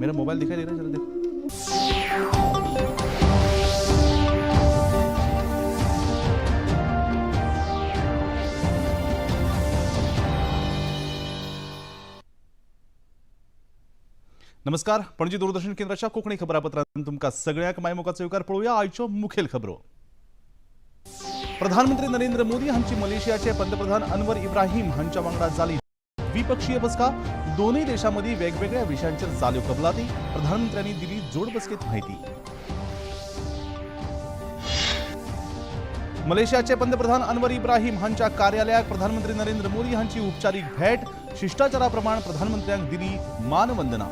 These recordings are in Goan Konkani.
मेरा मोबाइल दिखाई दे रहा है, जरा देखो। नमस्कार, पणजी दूरदर्शन केंद्राच्या कोंकणी खबरापत्रांत तुमकां सगळ्यांक मायमोगाचो येवकार. पळोवया आयच्यो मुखेल खबरो. प्रधानमंत्री नरेंद्र मोदी हांची मलेशियाचे पंतप्रधान अनवर इब्राहिम हांच्या वांगडा जाली द्विपक्षीय बसका. दोनूय देशां मदीं वेगवेगळ्या विशयांचेर जाल्यो कबलाती. प्रधानमंत्र्यांनी दिली जोड बसकेत माहिती. मलेशियाचे पंतप्रधान अनवर इब्राहिम हांच्या कार्यालयाक प्रधानमंत्री नरेंद्र मोदी हांची उपचारीक भेट. शिष्टाचारा प्रमाण प्रधानमंत्र्यांक दिली मानवंदना.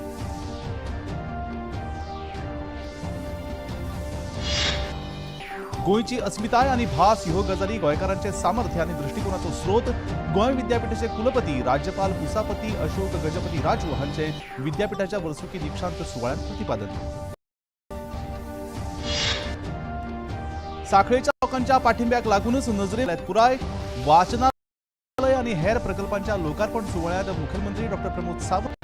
गोंयची अस्मिताय आनी भास ह्यो गजाली गोंयकारांचे सामर्थ्य आनी दृश्टिकोनाचो स्रोत. गोंय विद्यापीठाचे कुलपती राज्यपाल पुसापती अशोक गजपती राजू हांचे विद्यापीठाच्या वर्सुकी दीक्षांत सुवाळ्यात प्रतिपादन. साखळेच्या लोकांच्या पाठिंब्याक लागूनच नजरेत पुराय वाचनालय आणि हेर प्रकल्पांच्या लोकार्पण सुवाळ्यात मुख्यमंत्री डॉक्टर प्रमोद सावंत.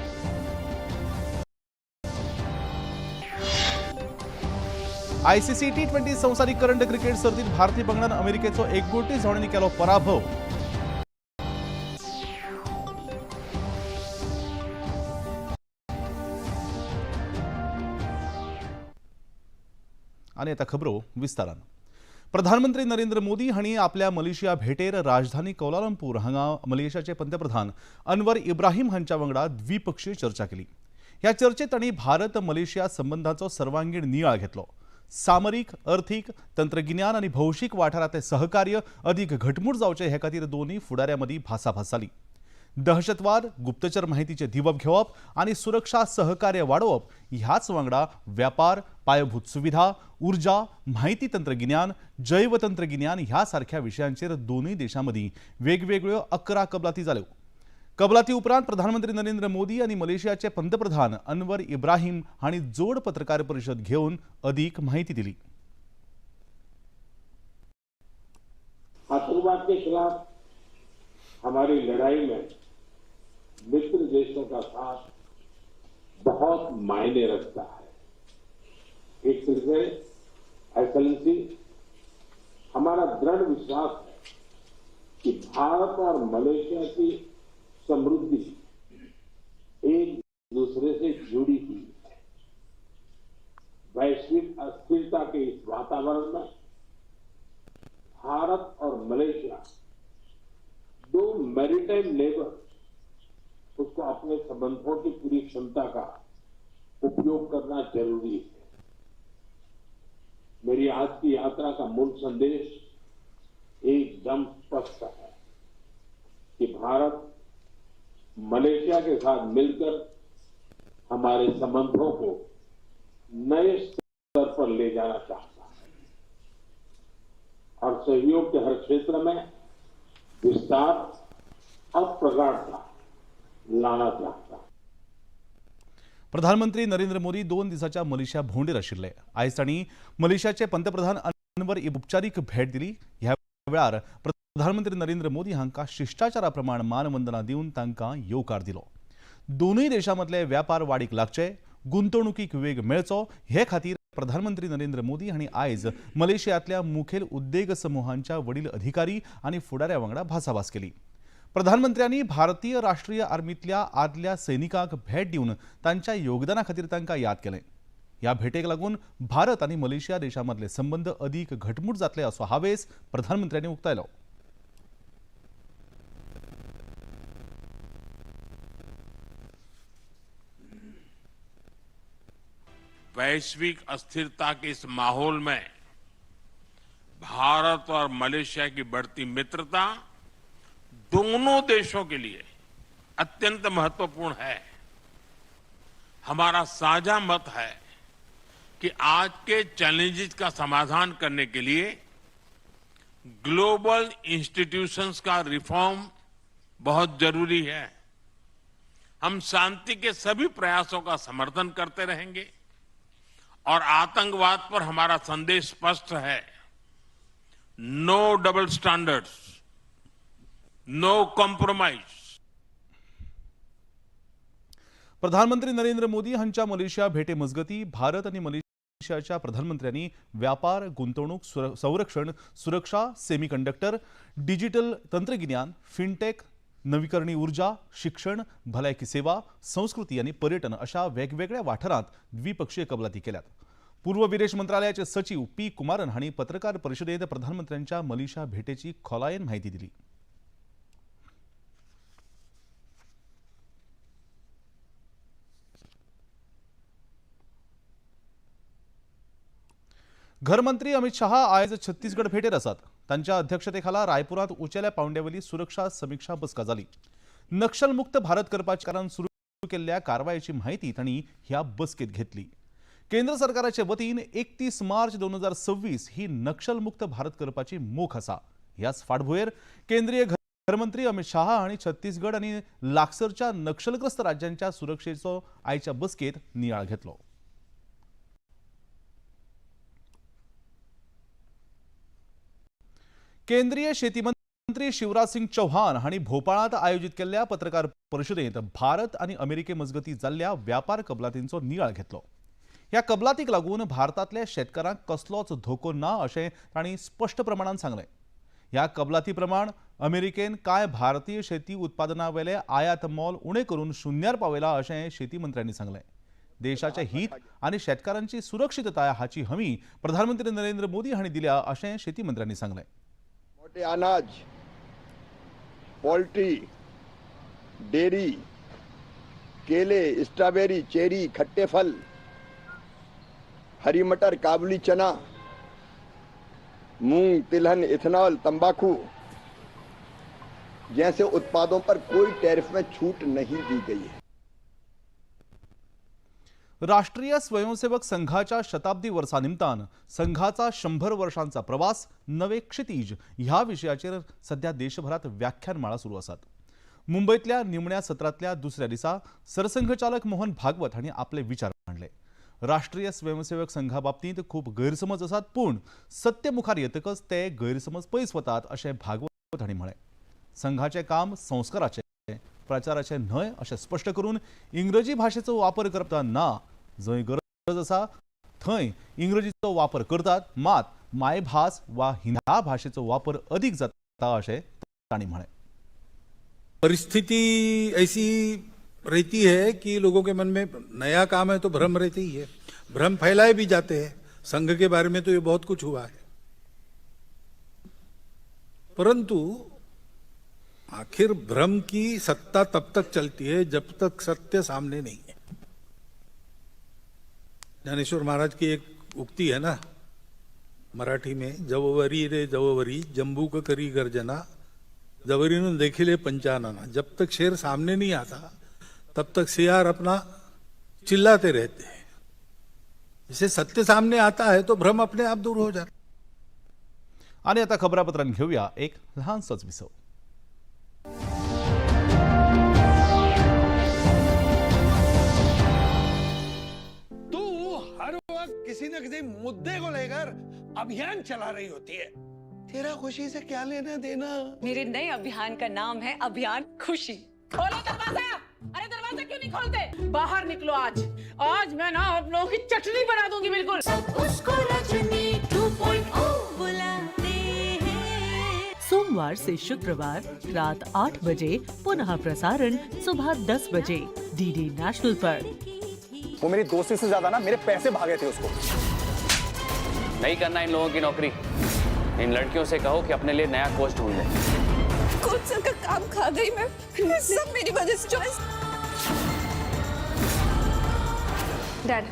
आयसीसी टी20 संवसारीक करंड क्रिकेट सर्तीत भारतीय पंगडान अमेरिकेचो एकगोटी धांवड्यांनी केलो पराभव. आनी आतां खबरो विस्तारान. प्रधानमंत्री नरेंद्र मोदी हांणी आपल्या मलेशिया भेटेर राजधानी कौलालंपूर हांगा मलेशियाचे पंतप्रधान अनवर इब्राहिम हांच्या वांगडा द्विपक्षीय चर्चा केली. ह्या चर्चेत तांणी भारत मलेशिया संबंधांचो सर्वांगीण नियाळ घेतलो. सामरीक, अर्थीक, तंत्रगिन्यान आनी भौशीक वाठारांतलें सहकार्य अदीक घटमूट जावचें हे खातीर दोनूय फुडाऱ्यां मदीं भासाभास जाली. दहशतवाद, गुप्तचर माहितीचें दिवप घेवप आनी सुरक्षा सहकार्य वाडोवप ह्याच वांगडा व्यापार, पायभूत सुविधा, ऊर्जा, माहिती तंत्रगिन्यान, जैव तंत्रगिन्यान ह्या सारख्या विशयांचेर दोनूय देशां मदीं वेगवेगळ्यो 11 कबलाती जाल्यो. कबलाती उपरांत प्रधानमंत्री नरेंद्र मोदी आनी मलेशियाचे पंतप्रधान अनवर इब्राहिम हांणी जोड पत्रकार परिशद घेवन अदीक माहिती दिली. आतंकवाद के खिलाफ हमारी लड़ाई में मित्र देशों का साथ बहुत मायने रखता है. एक सिलसिले एक्सलेंसी, हमारा दृढ़ विश्वास है कि भारत और मलेशिया की समृद्धि एक दूसरे से जुड़ी हुई है. वैश्विक अस्थिरता के इस वातावरण में भारत और मलेशिया दो मैरीटाइम नेबर, उसको अपने संबंधों की पूरी क्षमता का उपयोग करना जरूरी है. मेरी आज की यात्रा का मूल संदेश एकदम स्पष्ट है कि भारत मलेशिया के साथ मिलकर हमारे संबंधों को नए स्तर पर ले जाना चाहता है और सहयोग के हर क्षेत्र में विस्तार और प्रगाढ़ता लाना चाहता है. प्रधानमंत्री नरेंद्र मोदी 2 दिसाच्या मलेशिया भोंवडेर आशिल्ले. आयज तांणी मलेशियाचे पंतप्रधान अनवर उपचारीक भेट दिली. ह्या वेळार प्रधानमंत्री नरेंद्र मोदी हांकां शिष्टाचारा प्रमाण मानवंदना दिवन तांकां येवकार दिलो. दोनूय देशां मदले व्यापार वाडीक लागचे, गुंतवणुकीक वेग मेळचो हे खातीर प्रधानमंत्री नरेंद्र मोदी हांणी आयज मलेशियांतल्या मुखेल उद्देग समूहांच्या वडील अधिकारी आनी फुडाऱ्या वांगडा भासाभास केली. प्रधानमंत्र्यांनी भारतीय राष्ट्रीय आर्मीतल्या आदल्या सैनिकांक भेट दिवन तांच्या योगदाना खातीर तांकां याद केलें. ह्या भेटेक लागून भारत आनी मलेशिया देशां मदले संबंद अदीक घटमूट जातले असो हावेस प्रधानमंत्र्यांनी उक्तायलो. वैश्विक अस्थिरता के इस माहौल में भारत और मलेशिया की बढ़ती मित्रता दोनों देशों के लिए अत्यंत महत्वपूर्ण है. हमारा साझा मत है कि आज के चैलेंजेस का समाधान करने के लिए ग्लोबल इंस्टीट्यूशंस का रिफॉर्म बहुत जरूरी है. हम शांति के सभी प्रयासों का समर्थन करते रहेंगे और आतंकवाद पर हमारा संदेश स्पष्ट है, no double standards, no compromise. प्रधानमंत्री नरेंद्र मोदी हांच्या मलेशिया भेटे मजगती भारत आनी मलेशियाच्या प्रधानमंत्र्यांनी व्यापार, गुंतवणूक, संरक्षण, सुरक्षा, सेमीकंडक्टर, डिजिटल तंत्रगिन्यान, फिनटेक, नवीकरणी ऊर्जा, शिक्षण, भलायकी सेवा, संस्कृती आनी पर्यटन अशा वेगवेगळ्या वाठारांत द्विपक्षीय कबलाती केल्यात. पूर्व विदेश मंत्रालयाचे सचिव पी कुमारन हांणी पत्रकार परिशदेंत प्रधानमंत्र्यांच्या मलेशिया भेटेची खोलायेन म्हायती दिली. घरमंत्री अमित शहा आयज छत्तीसगड भेटेर आसात. तांच्या अध्यक्षतेखाला रायपुरांत उंचेल्या पावंड्यावेली सुरक्षा समिक्षा बसका जाली. नक्षलमुक्त भारत करपाच्या कारण सुरू केल्ल्या कारवायेची म्हायती तांणी ह्या बसकेत घेतली. केंद्र सरकाराचे वतीन 31 मार्च 2026 ही नक्षलमुक्त भारत करपाची मोख आसा. ह्याच फाटभुंयेर केंद्रीय घरमंत्री अमित शहा हांणी छत्तीसगड आनी लागसरच्या नक्षलग्रस्त राज्यांच्या सुरक्षेचो आयच्या बसकेत नियाळ घेतलो. केंद्रीय शेती मंत्री शिवराज सिंग चौहान हांणी भोपाळांत आयोजित केल्ल्या पत्रकार परिशदेंत भारत आनी अमेरिके मजगती जाल्ल्या व्यापार कबलातींचो नियाळ घेतलो. ह्या कबलातीक लागून भारतांतल्या शेतकारांक कसलोच धोको ना अशें तांणी स्पश्ट प्रमाणान सांगलें. ह्या कबलाती प्रमाण अमेरिकेन कांय भारतीय शेती उत्पादनावेले आयात मोल उणें करून शून्यार पावयला अशें शेती मंत्र्यांनी सांगलें. देशाचे हित आनी शेतकारांची सुरक्षितताय हाची हमी प्रधानमंत्री नरेंद्र मोदी हांणी दिल्या अशें शेती मंत्र्यांनी सांगलें. मोटे अनाज, पोल्ट्री, डेयरी, केले, स्ट्रॉबेरी, चेरी, खट्टे फल, हरी मटर, काबुली चना, मूंग, तिलहन, इथेनॉल, तंबाकू जैसे उत्पादों पर कोई टैरिफ में छूट नहीं दी गई है. राष्ट्रीय स्वयंसेवक संघाच्या शताब्दी वर्सा निमतान संघाचा 100 वर्षांचा प्रवास नवे क्षितिज ह्या विशयाचेर सध्या देशभरात व्याख्यानमाळा सुरू आसात. मुंबईतल्या निमण्या सत्रातल्या दुसऱ्या दिसा सरसंघचालक मोहन भागवत हांणी आपले विचार मांडले. राष्ट्रीय स्वयंसेवक संघा बाबतींत खूब गैरसमज आसात, पूण सत्य मुखार येतकच ते गैरसमज पयस वतात अशें भागवत हांणी म्हळें. संघाचें काम संस्काराचें, प्रचाराचें न्हय अशें स्पश्ट करून इंग्रजी भाशेचो वापर करता ना, जंय गरज आसा थंय इंग्रजीचो वापर करतात, मात मायभास वा ह्या भाशेचो वापर अधिक जाता अशें तांणी म्हळें. परिस्थिति ऐसी रहती है कि लोगों के मन में नया काम है तो भ्रम रहती ही है, भ्रम फैलाए भी जाते हैं. संघ के बारे में तो ये बहुत कुछ हुआ है, परंतु आखिर भ्रम की सत्ता तब तक चलती है जब तक सत्य सामने नहीं है. ज्ञानेश्वर महाराज की एक उक्ति है ना मराठी में, जववरी रे जववरी जम्बूक करी गर्जना, जवरीनं देखिले पंचानना. जब तक शेर सामने नहीं आता तब तक सियार अपना चिल्लाते रहते हैं. जैसे सत्य सामने आता है तो भ्रम अपने आप दूर हो जाता. आणि आता खबरापत्रांत घेऊया एक लहानसोच विसव. तू हर वक्त किसी न किसी मुद्दे को लेकर अभियान चला रही होती है, तेरा खुशी से क्या लेना देना. मेरे नए अभियान का नाम है अभियान खुशी. खोलो दरवाजा! अरे दरवाजा क्यों नहीं खोलते? बाहर निकलो. आज आज मैं ना आप लोगों की चटनी बना दूंगी बिल्कुल. उसको रजनी 2.0 बुलाते हैं. सोमवार से शुक्रवार रात 8 बजे, पुनः प्रसारण सुबह 10 बजे डीडी नेशनल पर. वो मेरी दोस्ती से ज्यादा ना मेरे पैसे भागे थे उसको. नहीं करना इन लोगों की नौकरी. इन लड़कियों से कहो कि अपने लिए नया कोच ढूंढ लें. कोच सर का काम खा गई मैं, सब मेरी वजह से. डैड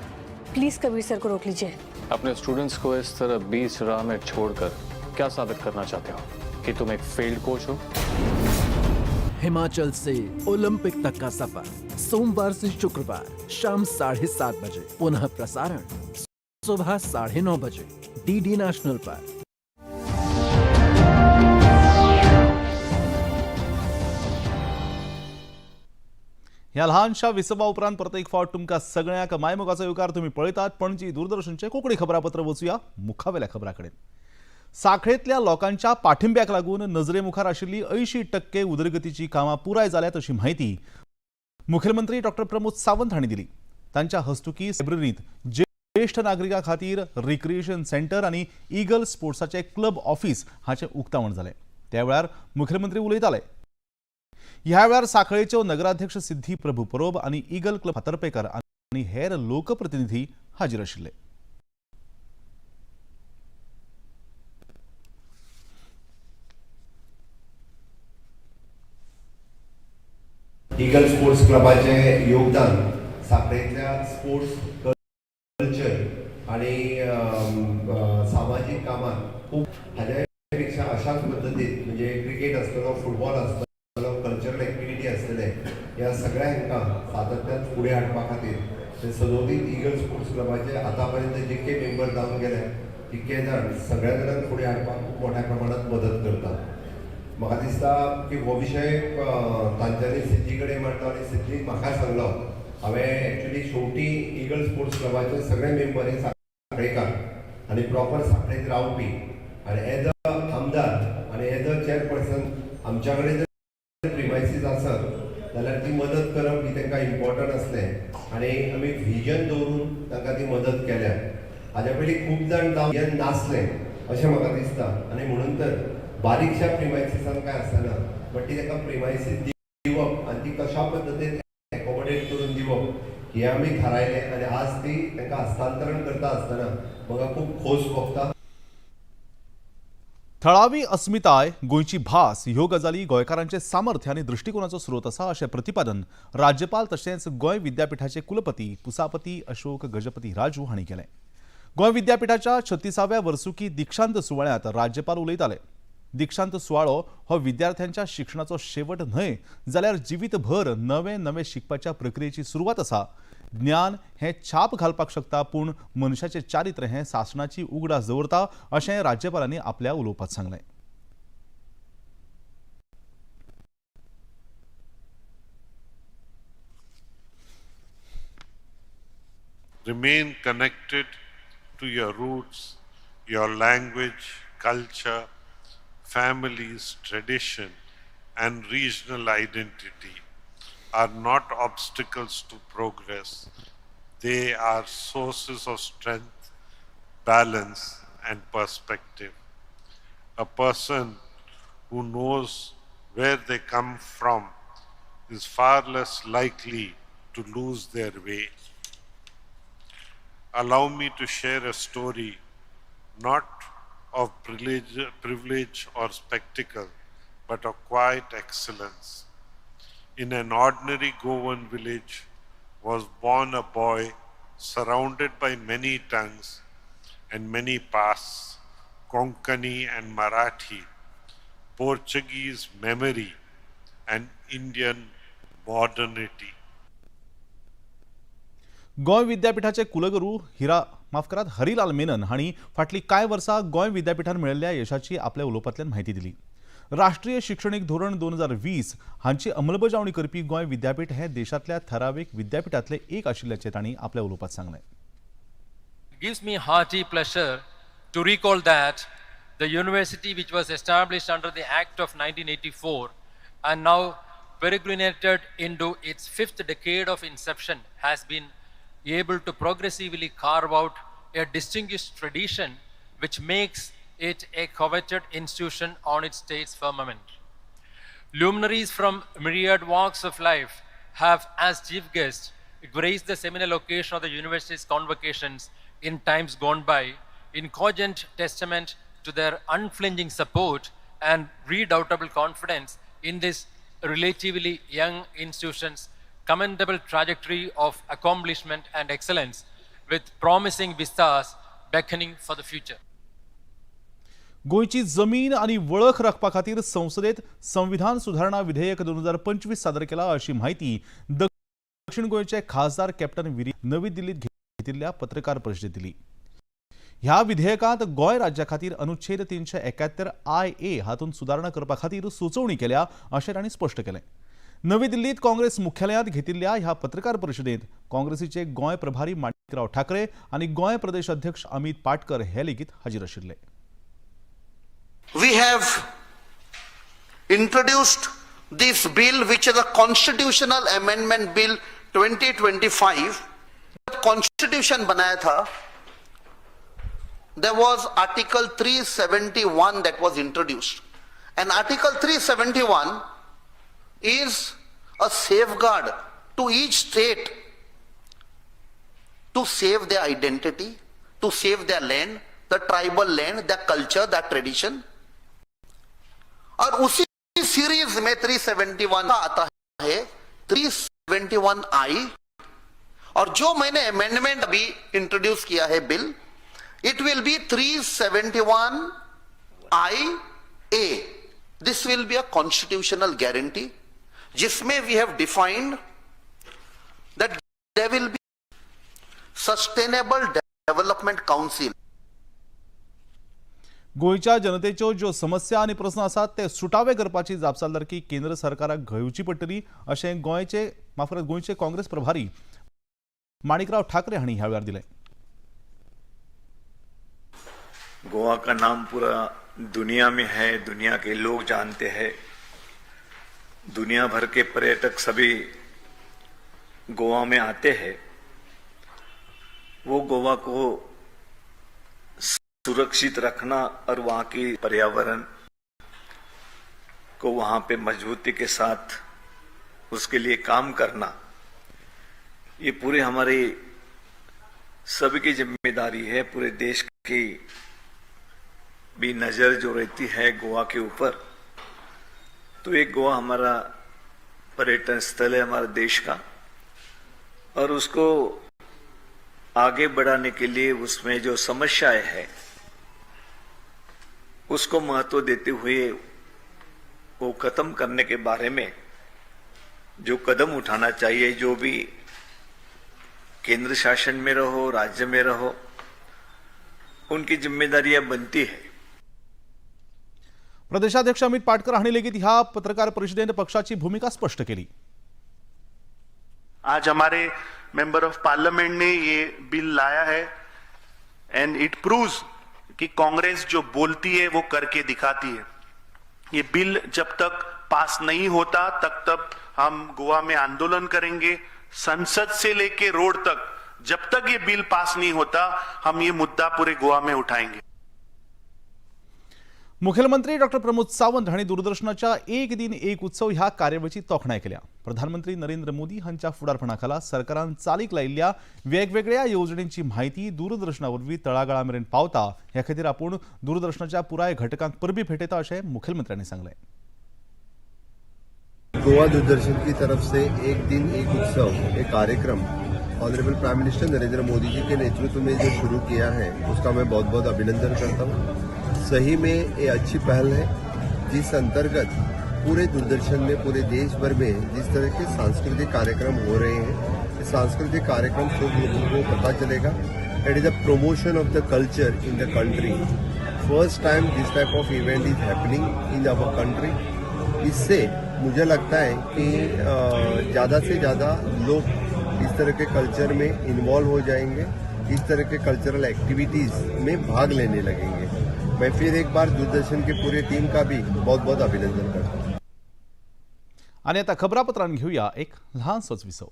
प्लीज कबीर सर को रोक लीजिए. अपने स्टूडेंट्स को इस तरह बीच राह में छोड़कर क्या साबित करना चाहते हो कि तुम एक फेल्ड कोच हो? हिमाचल से ओलंपिक तक का सफर, सोमवार से शुक्रवार शाम 7:30 बजे, पुनः प्रसारण सुबह 9:30 बजे डीडी नेशनल पर. ह्या ल्हानशा विसवा उपरांत परत एक फावट तुमकां सगळ्यांक मायमोगाचो येवकार. तुमी पळयतात पणजी दूरदर्शनचें कोंकणी खबरापत्र. वचुया मुखावेल्या खबरां कडेन. साखळेंतल्या लोकांच्या पाठिंब्याक लागून नजरे मुखार आशिल्ली 80% उदरगतीची कामां पुराय जाल्यात अशी म्हायती मुखेलमंत्री डॉ प्रमोद सावंत हांणी दिली. तांच्या हस्तुकी लायब्ररींत ज्येश्ठ नागरिकां खातीर रिक्रिएशन सेंटर आनी इगल स्पोर्ट्साचे क्लब ऑफिस हाचें उक्तावण जालें. त्या वेळार मुखेलमंत्री उलयताले. ह्या वेळार सांखळेच्यो नगराध्यक्ष सिद्धी प्रभू परोब आनी इगल क्लब फातर्पेकर आनी हेर लोकप्रतिनिधी हाजीर आशिल्ले. इगल स्पोर्ट्स क्लबाचें योगदान सांखळेंतल्या स्पोर्ट्स कल्चर आनी सामाजीक कामात खूब, हाज्या पेक्षा अशाच पद्दतीन म्हणजे क्रिकेट आसतलो, फुटबॉल आसतलो, कल्चरल एक्टिविटी आसतले, ह्या सगळ्या हांकां सातत्यान फुडें हाडपा खातीर ते सदोदीत इगल स्पोर्ट्स क्लबाचे आतां पर्यंत जितके मेंबर जावन गेले तितके जाण सगळ्या जाणांक फुडें हाडपाक खूब मोठ्या प्रमाणात मदत करता. म्हाका दिसता की हो विशय तांच्यांनी सिद्धी कडेन मांडलो आनी सिद्धीन म्हाका सांगलो. हांवें एक्चुली शेवटी इगल स्पोर्ट्स क्लबाचे सगळे मेंबर हे सांखळेकार आनी प्रॉपर सांखळेंत रावपी आनी एज अ आमदार आनी एज अ चेअरपर्सन आमच्या कडेन जर प्रिमायसीस आसत जाल्यार ती मदत करप ही तांकां इम्पॉर्टंट आसलें आनी आमी व्हिजन दवरून तांकां ती मदत केल्या. हाज्या पयलीं खूब जाण जावन नासलें अशें म्हाका दिसता आनी म्हणून तर बारीकशा प्रिमायसिसान काय आसना, बट ती तांकां प्रिमायसीस दिवप आनी ती कशा पद्दतीन एकोमोडेट करून दिवप हें आमी थारायलें आनी आज ती तांकां हस्तांतरण करता आसतना म्हाका खूब खोस भोगता. थळावी अस्मिताय, गोंयची भास ह्यो गजाली गोंयकारांचे सामर्थ्य आनी दृश्टिकोनाचो स्रोत आसा अशें प्रतिपादन राज्यपाल तशेंच गोंय विद्यापिठाचे कुलपती पुसापती अशोक गजपती राजू हांणी केलें. गोंय विद्यापिठाच्या 36व्या वर्सुकी दीक्षांत सुवाळ्यांत राज्यपाल उलयताले. दीक्षांत सुवाळो हो विद्यार्थ्यांच्या शिक्षणाचो शेवट न्हय जाल्यार जिवीतभर नवे नवे शिकपाच्या प्रक्रियेची सुरवात आसा. ज्ञान हें छाप घालपाक शकता पूण मनशाचें चारित्र्य हें सासणाची उगडास दवरता अशें राज्यपालांनी आपल्या उलोवपांत सांगलें. Remain connected to your roots, your language, culture, families, tradition, and regional identity are not obstacles to progress. They are sources of strength, balance, and perspective. A person who knows where they come from is far less likely to lose their way. Allow me to share a story, not of privilege or spectacle, but of quiet excellence. In an ordinary Goan village was born a boy surrounded by many tongues and many pasts, Konkani and Marathi, Portuguese memory and Indian modernity. Goa विद्यापीठाचे कुलगुरू हरिलाल मेनन हांणी फाटलीं कांय वर्सां गोंय विद्यापीठान मेळिल्ल्या यशाची आपल्या उलोवपांतल्यान म्हायती दिली. राष्ट्रीय शिक्षणीक धोरण 2020 हांची अंमलबजावणी करपी गोंय विद्यापीठ हें देशांतल्या थरावीक विद्यापीठांतलें एक आशिल्ल्याचें तांणी आपल्या उलोवपांत सांगलें. It gives me hearty pleasure to recall that the university, which was established under the Act of 1984 and now peregrinated into its fifth decade of inception, has been able to progressively carve out a distinguished tradition which makes it a coveted institution on its state's firmament. Luminaries from myriad walks of life have, as chief guests, graced the seminal occasion of the university's convocations in times gone by, in cogent testament to their unflinching support and redoubtable confidence in this relatively young institution's commendable trajectory of accomplishment and excellence, with promising vistas beckoning for the future. गोंयची जमीन आनी वळख राखपा खातीर संसदेत संविधान सुधारणा विधेयक 2025 सादर केला अशी म्हायती दक्षिण गोंयचे खासदार कॅप्टन विरी नवी दिल्लीत घेतिल्ल्या पत्रकार परिशदेत दिली. ह्या विधेयकांत गोंय राज्या खातीर अनुच्छेद 371 IA हातूंत सुदारणा करपा खातीर सुचोवणी केल्या अशें तांणी स्पश्ट केलें. नवी दिल्लीत काँग्रेस मुख्यालयांत घेतिल्ल्या ह्या पत्रकार परिशदेत काँग्रेसीचे गोंय प्रभारी माणिकराव ठाकरे आनी गोंय प्रदेश अध्यक्ष अमित पाटकर हे लेगीत हाजीर आशिल्ले. We have introduced This bill, which is a constitutional amendment bill 2025, constitution बनाया था, there was Article 371 that was introduced. And Article 371 is a safeguard to each state to save their identity, to save their land, the tribal land, their culture, their tradition. और उसी सीरीज में 371 आता है, 371 आई, और जो मैंने अमेंडमेंट अभी इंट्रोड्यूस किया है bill, it will be 371 I A. This will be a constitutional guarantee जिसमें we have defined that there will be sustainable development council. गोंयच्या जनतेच्यो ज्यो समस्या आनी प्रस्न आसात ते सुटावे करपाची जापसालदारकी केंद्र सरकाराक घेवची पडटली अशें गोंयचे काँग्रेस प्रभारी माणिकराव ठाकरे हांणी ह्या वेळार दिलें. गोवा का नाम पूरा दुनिया में है, दुनिया के लोग जानते हैं, दुनिया भर के पर्यटक सभी गोवा में आते हैं। वो गोवा को सुरक्षित रखना और वहाँ की पर्यावरण को वहाँ पे मजबूती के साथ उसके लिए काम करना, ये पूरे हमारे सबकी जिम्मेदारी है। पूरे देश की भी नज़र जो रहती है गोवा के ऊपर, तो एक गोवा हमारा पर्यटन स्थल है हमारे देश का, और उसको आगे बढ़ाने के लिए उसमें जो समस्याएं हैं उसको महत्व देते हुए वो खत्म करने के बारे में जो कदम उठाना चाहिए, जो भी केंद्र शासन में रहो, राज्य में रहो, उनकी जिम्मेदारियां बनती है। प्रदेशाध्यक्ष अमित पाटकर हांणी लेगीत ह्या पत्रकार परिषदेत पक्षाची भूमिका स्पष्ट केली। आज हमारे मेंबर ऑफ पार्लियामेंट ने ये बिल लाया है एंड it proves कि कांग्रेस जो बोलती है वो करके दिखाती है। ये बिल जब तक पास नहीं होता तब तक हम गोवा में आंदोलन करेंगे, संसद से लेके रोड तक। जब तक ये बिल पास नहीं होता हम ये मुद्दा पूरे गोवा में उठाएंगे। मुख्यमंत्री डॉक्टर प्रमोद सावंत हांणी दूरदर्शनाच्या एक दिन एक उत्सव ह्या कार्यावळीची तोखणाय केल्या। प्रधानमंत्री नरेंद्र मोदी हांच्या फुडारपणाखाला सरकारान चालीक लायिल्ल्या वेगवेगळ्या येवजणींची म्हायती दूरदर्शना वरवीं तळागाळा मेरेन पावता ह्या खातीर आपूण दूरदर्शनाच्या पुराय घटकांक परबीं भेटयता अशें मुखेलमंत्र्यांनी सांगलें। गोवा दूरदर्शन की तरफ से एक दिन एक उत्सव एक कार्यक्रम honourable prime minister Narendra Modi ji K नेतृत्व में जो शुरू किया है उसका मैं बहुत बहुत अभिनंदन करता हूँ। सही में ये अच्छी पहल है जिस अंतर्गत पूरे दूरदर्शन में पूरे देश भर में जिस तरह के सांस्कृतिक कार्यक्रम हो रहे हैं, सांस्कृतिक कार्यक्रम सब लोगों को पता चलेगा। It is a promotion of the culture in the country. First time this type of event is happening in our country. इससे मुझे लगता है कि ज़्यादा से ज़्यादा लोग इस तरह के कल्चर में इन्वॉल्व हो जाएंगे, इस तरह के कल्चरल एक्टिविटीज़ में भाग लेने लगेंगे। मैं फिर एक बार दूरदर्शन के पूरे टीम का भी बहुत बहुत अभिनंदन करता हूँ। आणि आता खबरापत्रान घेऊया एक लहानसोच विसव।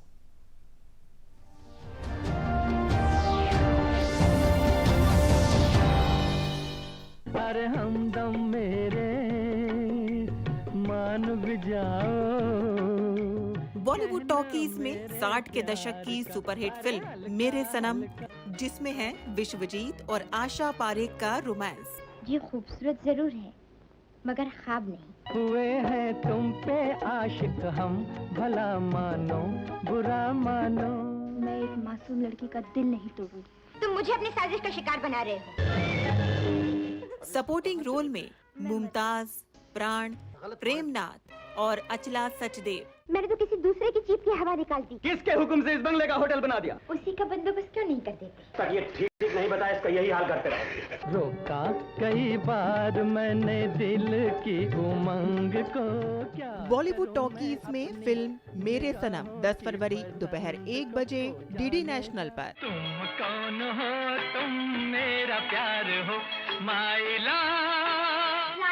अरे हमदम मेरे मान भी जाओ। बॉलीवुड टॉकीज में 60 के दशक की सुपरहिट फिल्म मेरे सनम, जिसमें है विश्वजीत और आशा पारेख का रोमांस। ये खूबसूरत जरूर है मगर ख्वाब नहीं। हुए हैं तुम पे आशिक हम, भला मानो बुरा मानो। मैं एक मासूम लड़की का दिल नहीं तोड़ूंगी। तुम मुझे अपनी साजिश का शिकार बना रहे हो। सपोर्टिंग रोल में मुमताज, प्राण, प्रेमनाथ और अचला सचदेव। मैंने तो किसी दूसरे की जीप की हवा निकाल दी। किसके हुक्म से इस बंगले का होटल बना दिया? उसी का बंदोबस्त क्यों नहीं कर देते? तक ये ठीक ठीक नहीं बताया, इसका यही हाल करते रहो। रोका कई बार मैंने दिल की उमंग को क्या। बॉलीवुड टॉकीज में फिल्म मेरे सनम 10 फरवरी दोपहर 1 बजे डीडी नेशनल पर। तुम कौन हो, तुम मेरा प्यार हो माइला।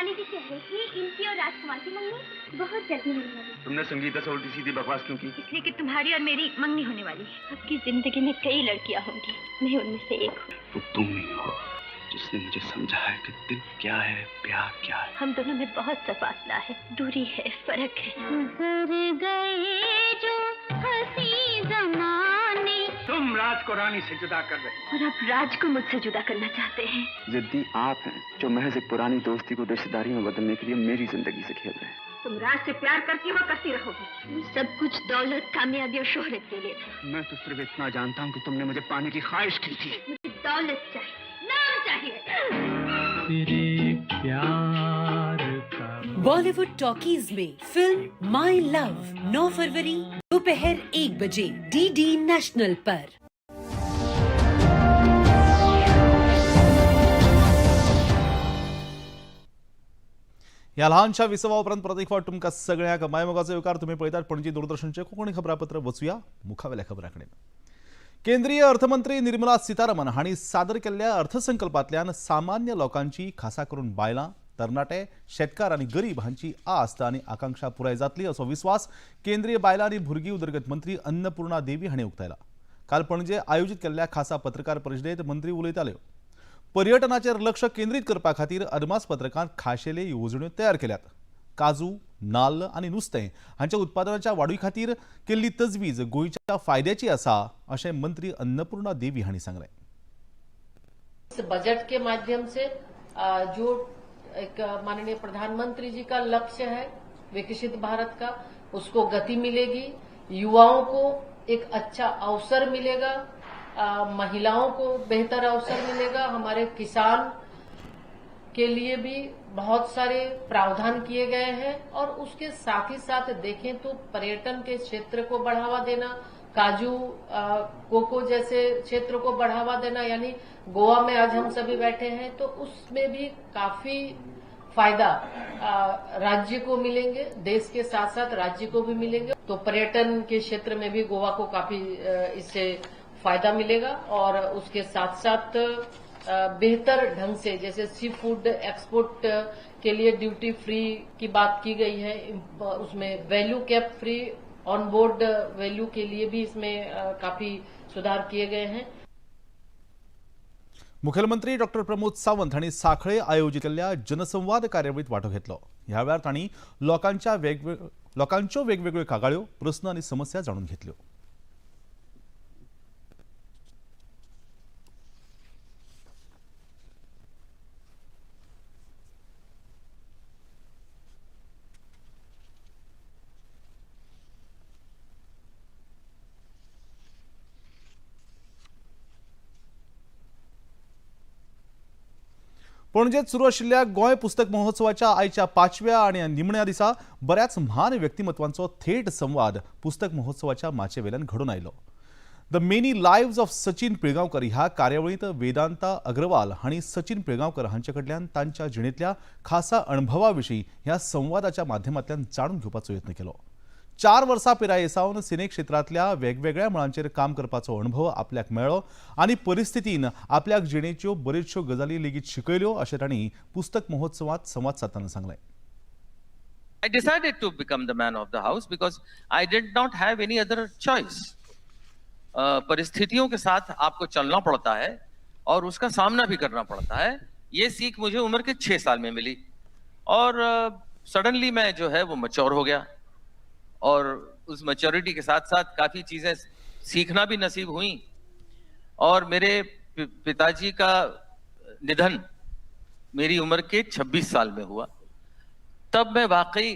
रानी जी कह रही थी इनकी और राजकुमार की मंगनी बहुत जल्दी होने वाली। तुमने संगीता से उल्टी सीधी बकवास क्यों की? इसलिए कि तुम्हारी और मेरी मंगनी होने वाली है। आपकी जिंदगी में कई लड़कियां होंगी, मैं उनमें से एक हूँ। वो तुम ही हो जिसने मुझे समझा है कि दिल क्या है, प्यार क्या है। हम दोनों में बहुत सा फासला है, दूरी है, फर्क है। गुजर गए जो हंसी जमाने। तुम राज को रानी से जुदा कर रहे और आप राज को मुझसे जुदा करना चाहते हैं। जिद्दी आप हैं जो महज एक पुरानी दोस्ती को रिश्तेदारी में बदलने के लिए मेरी जिंदगी से खेल रहे हैं। तुम राज से प्यार करती हो, करती रहोगी। सब कुछ दौलत, कामयाबी और शोहरत के लिए था। मैं तो सिर्फ इतना जानता हूँ कि तुमने मुझे पाने की ख्वाहिश की थी। मुझे दौलत चाहिए, नाम चाहिए। तेरे प्यार का। बॉलीवुड टॉकीज में फिल्म my love 9 फरवरी दोपहर 1 बजे डीडी नेशनल पर। ह्या ल्हानशा विसवा उपरांत परत एक फावट तुमकां सगळ्यांक मायमोगाचो येवकार. तुमी पळयतात पणजी दूरदर्शनचें कोंकणी खबरापत्र. वचुया मुखावेल्या खबरां कडेन. केंद्रीय अर्थमंत्री निर्मला सीतारामन हांणी सादर केल्ल्या अर्थसंकल्पांतल्यान सामान्य लोकांची, खासा करून बायलां, तरणाटे, शेतकार आनी गरीब हांची आस्त आनी आकांक्षा पुराय जातली असो विस्वास केंद्रीय बायलां आनी भुरगीं उदरगत मंत्री अन्नपूर्णा देवी हांणी उक्तायला. काल पणजे आयोजीत केल्ल्या खासा पत्रकार परिशदेंत मंत्री उलयताल्यो. पर्यटनाचेर लक्ष केंद्रीत करपा खातीर अदमासपत्रकांत खाशेले येवजण्यो तयार केल्यात. काजू, नाल्ल आनी नुस्तें हांच्या उत्पादनाच्या वाडू खातीर केल्ली तजवीज गोंयच्या फायद्याची आसा अशें मंत्री अन्नपूर्णा देवी हांणी सांगलें. इस बजट के माध्यम से जो एक माननीय प्रधानमंत्री जी का लक्ष्य है विकसित भारत का, उसको गति मिलेगी। युवाओं को एक अच्छा अवसर मिलेगा, महिलाओं को बेहतर अवसर मिलेगा। हमारे किसान के लिए भी बहुत सारे प्रावधान किए गए हैं और उसके साथ ही साथ देखें तो पर्यटन के क्षेत्र को बढ़ावा देना, काजू कोको जैसे क्षेत्र को बढ़ावा देना, यानी गोवा में आज हम सभी बैठे हैं तो उसमें भी काफी फायदा राज्य को मिलेंगे, देश के साथ साथ राज्य को भी मिलेंगे। तो पर्यटन के क्षेत्र में भी गोवा को काफी इससे फायदा मिलेगा और उसके साथ साथ बेहतर ढंग से जैसे सी फूड एक्सपोर्ट के लिए ड्यूटी फ्री की बात की गई है, उसमें value cap free on board value K लिए भी इसमें काफी सुधार किए गए हैं। मुख्यमंत्री डॉक्टर प्रमोद सावंत हांणी सांखळे आयोजीत केल्ल्या जनसंवाद कार्यावळींत वांटो घेतलो. ह्या वेळार तांणी लोकांच्यो वेगवेगळ्यो कागाळ्यो, प्रस्न आनी समस्या जाणून घेतल्यो. पणजेत सुरू आशिल्ल्या गोंय पुस्तक महोत्सवाच्या आयच्या 5व्या आनी निमण्या दिसा बऱ्याच म्हान व्यक्तिमत्वांचो थेट संवाद पुस्तक महोत्सवाच्या माचयेवेल्यान घडोवन आयलो. The many lives of Sachin Pilgaonkar ह्या कार्यावळींत वेदांता अग्रवाल हांणी सचिन पिळगांवकर हांचे कडल्यान तांच्या जिणेंतल्या खासा अणभवा विशीं ह्या संवादाच्या माध्यमांतल्यान जाणून घेवपाचो यत्न केलो. 4 वर्सां पिराये सावन सिने क्षेत्रांतल्या वेगवेगळ्या मळांचेर काम करपाचो अणभव आपल्याक मेळ्ळो आनी परिस्थितीन आपल्याक जिणेच्यो बऱ्योचश्यो गजाली लेगीत शिकयल्यो अशें तांणी पुस्तक महोत्सवांत संवाद सादतना सांगलें. I decided to become the man of the house because I did not have any other choice. परिस्थितियों के साथ आपको चलना पड़ता है और उसका सामना भी करना पड़ता है. ये सीख मुझे उम्र के 6 साल में मिली और सडनली मैं जो है वो मैच्योर हो गया और उस मैच्योरिटी के साथ साथ काफ़ी चीज़ें सीखना भी नसीब हुई. और मेरे पिताजी का निधन मेरी उम्र के 26 साल में हुआ. तब मैं वाकई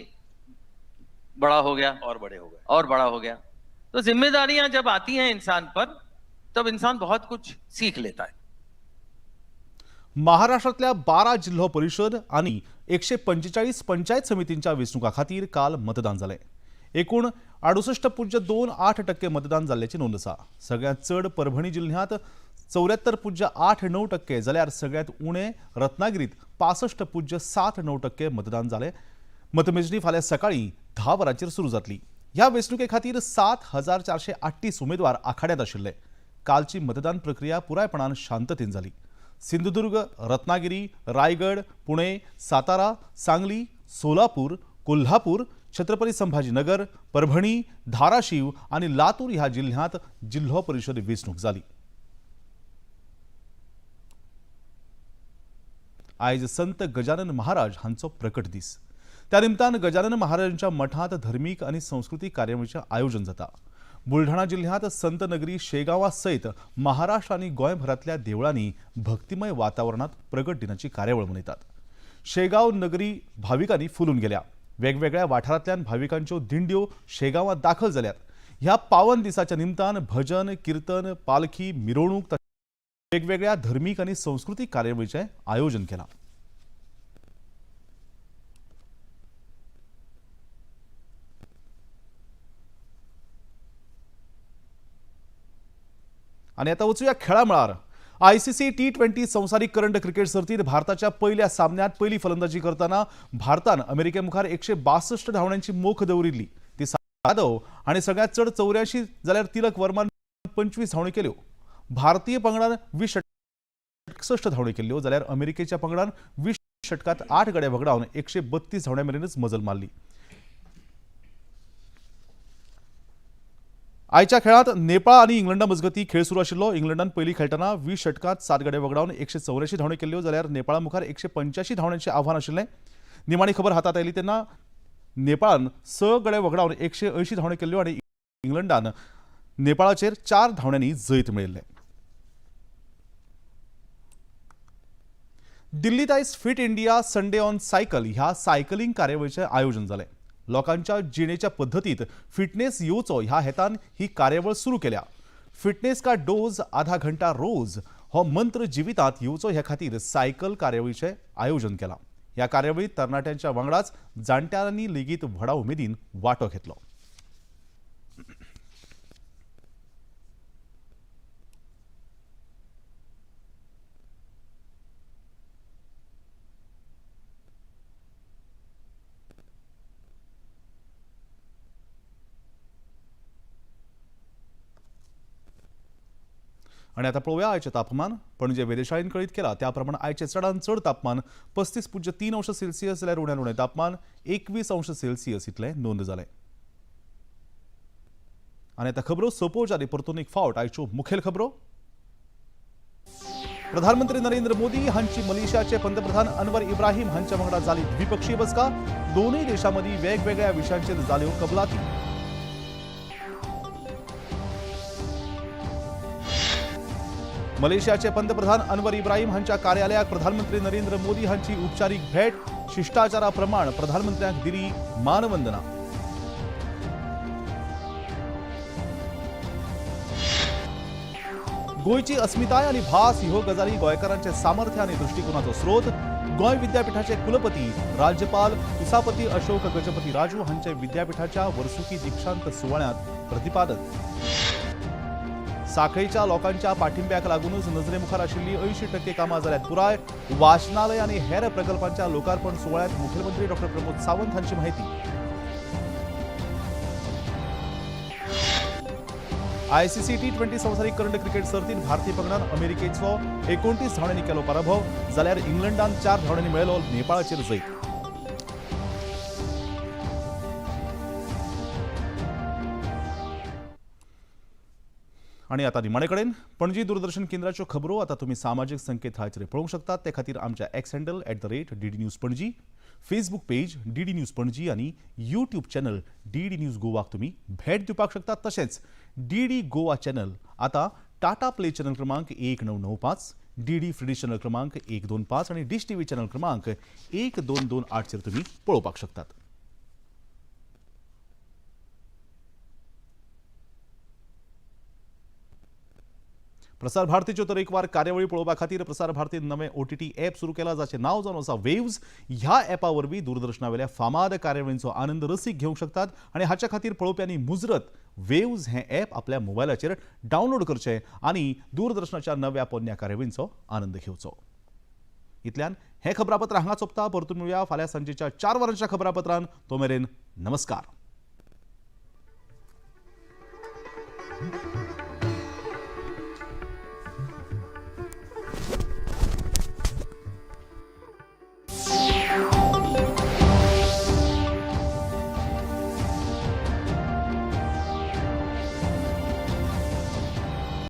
बड़ा हो गया और बड़े हो गए और बड़ा हो गया. तो जिम्मेदारियां जब आती हैं इंसान पर तब इंसान बहुत कुछ सीख लेता है. महाराष्ट्रातल्या 12 जिल्हो परिषद आणि 145 पंचायत समितींच्या वेंचणुकां खातीर काल मतदान जालें. एकूण 68.28% मतदान जाल्ल्याची नोंद आसा. सगळ्यांत चड परभणी जिल्ह्यांत 74.89% जाल्यार सगळ्यांत उणें रत्नागिरीत 65.79% मतदान जालें. मतमेजणी फाल्यां सकाळीं 10 वरांचेर सुरू जातली. ह्या वेंचणुके खातीर 7,438 उमेदवार आखाड्यांत आशिल्ले. कालची मतदान प्रक्रिया पुरायपणान शांततेन जाली. सिंधुदुर्ग, रत्नागिरी, रायगड, पुणे, सातारा, सांगली, सोलापूर, कोल्हापूर, छत्रपती संभाजीनगर, परभणी, धाराशिव आनी लातूर ह्या जिल्ह्यांत जिल्हो परिशद वेंचणूक जाली। आयज संत गजानन महाराज हांचो प्रकट दीस। त्या निमतान गजानन महाराजांच्या मठांत धर्मीक आनी संस्कृतीक कार्यावळीचें आयोजन जाता। बुलढाणा जिल्ह्यांत संत नगरी शेगांवा सयत महाराष्ट्र आनी गोंयभरांतल्या देवळांनी भक्तिमय वातावरणांत प्रगट दिनाची कार्यावळ मनयतात। शेगांव नगरी भाविकांनी फुलून गेल्या। वेगवेगळ्या वाठारांतल्यान भाविकांच्यो दिंड्यो शेगांवांत दाखल जाल्यात। ह्या पावन दिसाच्या निमतान भजन, कीर्तन, पालखी, मिरवणूक, वेगवेगळ्या धर्मीक आनी संस्कृतीक कार्यावळीचें आयोजन केलां। आनी आतां वचूया खेळा मळार। आयसीसी T20 संवसारीक करंड क्रिकेट सर्तीत भारताच्या पयल्या सामन्यांत पयली फलंदाजी करतना भारतान अमेरिके मुखार 162 धांवड्यांची मोख दवरिल्ली। ती यादव हाणें सगळ्यांत चड 84 जाल्यार तिलक वर्मान 25 धांवड्यो केल्यो। भारतीय पंगडान 20 61 धांवड्यो केल्यो जाल्यार अमेरिकेच्या पंगडान 20 षटकात 8 गड्या वगडावन 132 धांवड्यां मेरेनच मजल मारली। आयच्या खेळांत नेपाळ आनी इंग्लंडा मजगती खेळ सुरू आशिल्लो। इंग्लंडान पयली खेळटना 20 षटकात 7 गडे वगडावन 184 धांवड्यो केल्यो जाल्यार नेपाळा मुखार 185 धांवड्यांचें आव्हान आशिल्लें। निमाणी खबर हातांत आयली तेन्ना नेपाळान 6 गडे वगडावन 180 धांवड्यो केल्यो आनी इंग्लंडान नेपाळाचेर 4 धांवड्यांनी जैत मेळयल्लें। दिल्लीत आयज fit India Sunday on cycle ह्या सायकलिंग कार्यावळीचें आयोजन जालें। लोकांच्या जिणेच्या पद्दतीत फिटनेस येवचो ह्या हेतान ही कार्यावळ सुरू केल्या। फिटनेस का डोज आधा घंटा रोज हो मंत्र जिवितांत येवचो ह्या खातीर सायकल कार्यावळीचें आयोजन केलां। ह्या कार्यावळीत तरणाट्यांच्या वांगडाच जाणट्यांनी लेगीत व्हडा उमेदीन वांटो घेतलो। आनी आतां पळोवया आयचें तापमान। पणजे वेधशाळेन कळीत केलां त्या प्रमाण आयचें चडांत चड तापमान 35.3 अंश सेल्सियस जाल्यार उण्यांत उणें तापमान 21 अंश सेल्सियस इतलें नोंद जालें। आनी आतां खबरो सोंपोवच्या आदीं परतून एक फावट आयच्यो मुखेल खबरो। प्रधानमंत्री नरेंद्र मोदी हांची मलेशियाचे पंतप्रधान अनवर इब्राहिम हांच्या वांगडा जाली द्विपक्षीय बसका। दोनूय देशां मदीं वेगवेगळ्या विशयांचेर जाल्यो कबलाती। मलेशियाचे पंतप्रधान अनवर इब्राहिम हांच्या कार्यालयाक प्रधानमंत्री नरेंद्र मोदी हांची उपचारीक भेट। शिष्टाचारा प्रमाण प्रधानमंत्र्यांक दिली मानवंदना। गोंयची अस्मिताय आनी भास ह्यो गजाली गोंयकारांचे सामर्थ्य आनी दृष्टिकोनाचो स्रोत। गोंय विद्यापीठाचे कुलपती राज्यपाल पुसापती अशोक गजपती राजू हांचे विद्यापीठाच्या वर्सुकी दीक्षांत सुवाळ्यांत प्रतिपादन। साखळीच्या लोकांच्या पाठिंब्याक लागूनच नजरे मुखार आशिल्ली 80% कामां जाल्यात पुराय। वाचनालय आनी हेर प्रकल्पांच्या लोकार्पण सुवाळ्यांत मुखेलमंत्री डॉ प्रमोद सावंत हांची माहिती। आयसीसी T20 संवसारीक करंड क्रिकेट सर्तीत भारतीय पंगडान अमेरिकेचो 29 धांवड्यांनी केलो पराभव, जाल्यार इंग्लंडान 4 धांवड्यांनी मेळयलो नेपाळाचेर जैत। आनी आतां निमाणे कडेन पणजी दूरदर्शन केंद्राच्यो खबरो आतां तुमी सामाजीक संकेतथळाचेर पळोवंक शकतात। ते खातीर आमच्या X handle @DD News Panaji, Facebook page DD News Panaji आनी यूट्यूब चॅनल DD news गोवाक तुमी भेट दिवपाक शकतात। तशेंच DD Goa channel आतां टाटा प्ले चॅनल क्रमांक 1995, DD free channel क्रमांक 125 आनी डिश टीव्ही चॅनल क्रमांक 1228 चेर तुमी पळोवपाक शकतात। प्रसार भारतीच्यो तरेकवार कार्यावळी पळोवपा खातीर प्रसार भारतीन नवें OTT app सुरू केला, जाचें नांव जावन आसा वेव्ज। ह्या ॲपा वरवीं दूरदर्शनावेल्या फामाद कार्यावळींचो आनंद रसीक घेवंक शकतात आनी हाच्या खातीर पळोवप्यांनी मुजरत वेव्ज हें ॲप आपल्या मोबायलाचेर डावनलोड करचें आनी दूरदर्शनाच्या नव्या पोन्न्या कार्यावळींचो आनंद घेवचो। इतल्यान हें खबरापत्र हांगा सोंपता। परतून मेळुया फाल्यां सांजेच्या 4 वरांच्या खबरापत्रान। तो मेरेन नमस्कार।